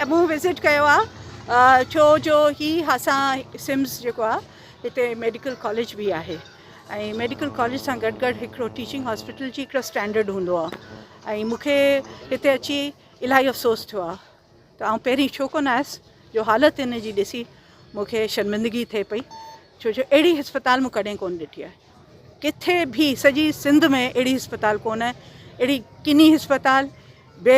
مون وزٽ ڪيو آ ڇو جو هي اسان سمز جيڪو آ هتي ميڊيڪل ڪاليج به آهي ۽ ميڊيڪل ڪاليج سان گڏ گڏ هڪڙو ٽيچنگ هاسپيٽل جي هڪڙو اسٽينڊرڊ هوندو آ ۽ مون کي هتي اچي الاهي افسوس ٿيو آ ته آئون پهرين ڇو ڪونه آيس جو حالت هن جي ڏسي مون کي شرمندگي ٿئي پئي ڇو جو اهڙي اسپتال مون ڪڏهن ڪونه ڏٺي آهي. ڪٿي به سڄي سنڌ ۾ اهڙي اسپتال ڪونه آهي. اهڙي ڪني اسپتال، بي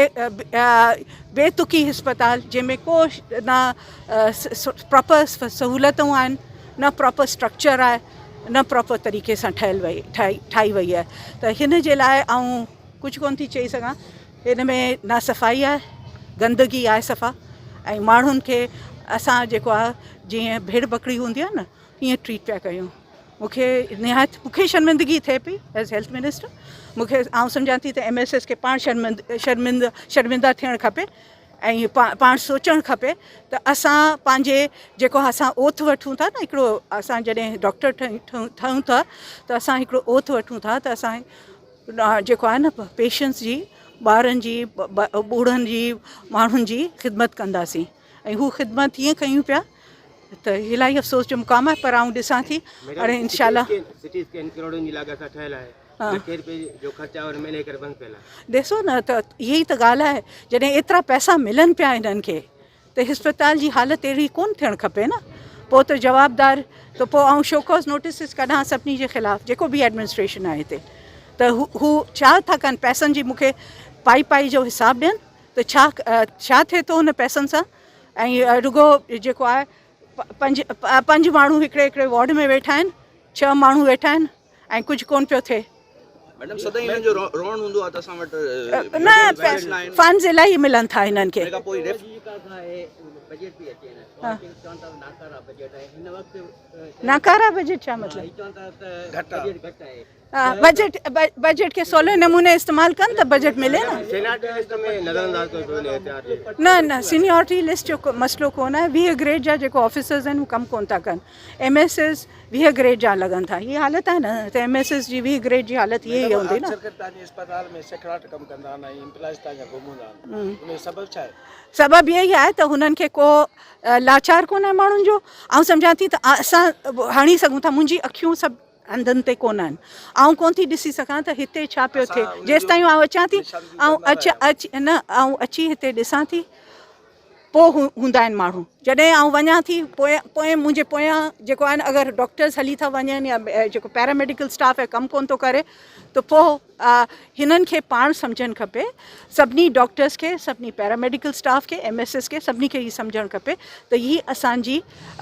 بي تڪي اسپتال جنهن ۾ ڪو نه پراپر سهولتون آهن نه پراپر اسٽرڪچر آهي نه پراپر طريقي سان ٺهيل وئي ٺاهي وئي آهي ته هن جي لاء آئون ڪجهه ڪونه ٿي چئي سگهان. هن ۾ نه صفائي آهي گندگي آهي صفا ۽ ماڻهن کي اسان جيڪو آهي جيئن ڀيڙ ٻڪري هوندي آهي نه ائين ٽريٽ پيا ڪيون مون کي نهايت مون کي شرمندگي ٿئي پئي ايز هيلٿ منسٽر مون کي آئون سمجهان ٿي ته ايم ايس ايس کي پاڻ شرمند شرمند شرمنده ٿيڻ کپي ۽ پاڻ سوچڻ کپي ته اسان پنهنجي جيڪو اسان اوٿ وٺون ٿا نه هڪڙو اسان جڏهن ڊاڪٽر ٺهون ٿا ته اسان هڪڙو اوٿ وٺون ٿا ته اسان جيڪو آهي نه پيشنٽس جي ٻارن جي ٻوڙن جي ماڻهن جي خدمت ڪنداسين ۽ هو خدمت ائين ڪيون پيا ته الاهي افسوس جو مقام آهي پر آئون ڏسان ٿي هاڻي انشاء الله ڏسو نه ته اها ئي ته ڳالهه آهي جڏهن ايترا پئسا ملن پيا هنن کي ته اسپتال جي حالت اهڙي ڪونه ٿيڻ کپي نه پوء ته جوابدار ته پوء آئون شوڪاز نوٽيسز ڪڍان سڀني جي خلاف جيڪو به ايڊمنسٽريشن آهي هتي ته هو ڇا ٿا ڪن پئسن جي مونکي پائي پائي جو حساب ڏين ته ڇا ڇا ٿئي ٿو ان پئسن سان ۽ رڳو جيڪو آهي پنج پنج ماڻهو هڪڙي هڪڙي وارڊ ۾ ويٺا آهن ڇهه ماڻهو ويٺا آهن ۽ ڪجهه ڪونه پيو ٿئي. ميڊم سدائين هنن جو روئڻ هوندو آهي ته اسان وٽ نه فنڊز الاهي ملن ٿا هنن کي. ناڪارا بجيٽ ڇا مطلب بجيٽ بجيٽ کي سولي نموني استعمال ڪن ته بجيٽ ملي نه. نه نه سينيارٽي لسٽ جو مسئلو ڪونه آهي 20 گريڊ جا جيڪو آفيسرز آهن هو ڪم ڪونه ٿا ڪن ايم ايس ايس 20 گريڊ جا لڳن ٿا هي حالت آهي نه ته ايم ايس ايس جي 20 گريڊ جي حالت هي ئي هوندي نه. سرڪار توهان جي اسپتال ۾ سيکڙاٽ ڪم ڪندا آهن ۽ امپلائيز توهان جا گم هوندا آهن ان جو سبب ڇا آهي؟ سبب اهو ئي آهي ته هنن کي ڪو لاچار ڪونه آهي ماڻهن جو آئون سمجهان ٿي ته اسان هڻي سگهون ٿا منهنجي اکيون سڀ هنڌن تي ڪونه آهن آئون ڪونه ٿي ڏسي سگهان ته هتي ڇا پيو ٿئي جيستائين آئون اچان ٿي آئون اچ اچ نه آئون اچي هتي ڏسان ٿي پوء هوندا آهن ماڻهو جڏهن آئون وڃان ٿي پوء پوء منهنجي پويان جيڪو آهن اگر ڊاڪٽرز هلي ٿا وڃن يا جيڪو پيراميڊيڪل اسٽاف آهي ڪم ڪونه ٿو ڪري ته پوء هنن کي پاڻ سمجهڻ کپي سڀني ڊاڪٽرز کي سڀني پيراميڊيڪل اسٽاف کي ايم ايس ايس کي سڀني کي هي سمجهڻ کپي ته هي اسان جي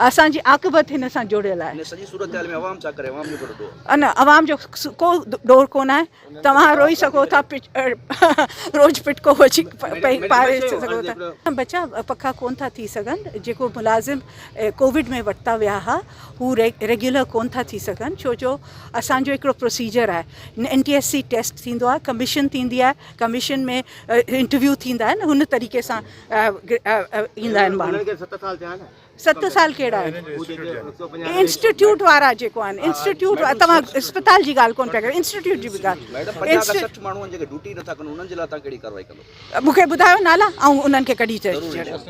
اسان جي عاقبت هن سان جڙيل آهي. هن سڄي صورتحال ۾ عوام ڇا ڪري عوام جو ڪهڙو ڏوهه؟ نه عوام جو ڪو ڏوهه ڪونه آهي توهان روئي سگهو ٿا روز پٽڪو وجهي پائي سگهو ٿا. بچا پکا ڪون ٿا ٿي سگهن جيڪو ملازم ڪووڊ ۾ ورتا ويا ها هو ريگيولر ڪون ٿا ٿي سگهن ڇو جو اسان جو هڪڙو پروسيجر آهي N T S C test ٿيندو آهي ڪميشن ٿيندي آهي ڪميشن ۾ انٽرويو ٿيندا آهن هن طريقي سان ايندا آهن ماڻهو. ست سال ڪهڙا آهن انسٽيٽيوٽ وارا جيڪو آهن انسٽيٽيوٽ توهان اسپتال جي ڳالهه ڪونه پيا ڪريو انسٽيٽيوٽ جي به ڳالهه ميڊم 50 کان 60 ماڻهو آهن جيڪي ڊيوٽي نٿا ڪن انهن جي لاء توهان ڪهڙي ڪارروائي ڪندو مون کي ٻڌايو نالا آئون انهن کي ڪڍي ڇڏيان.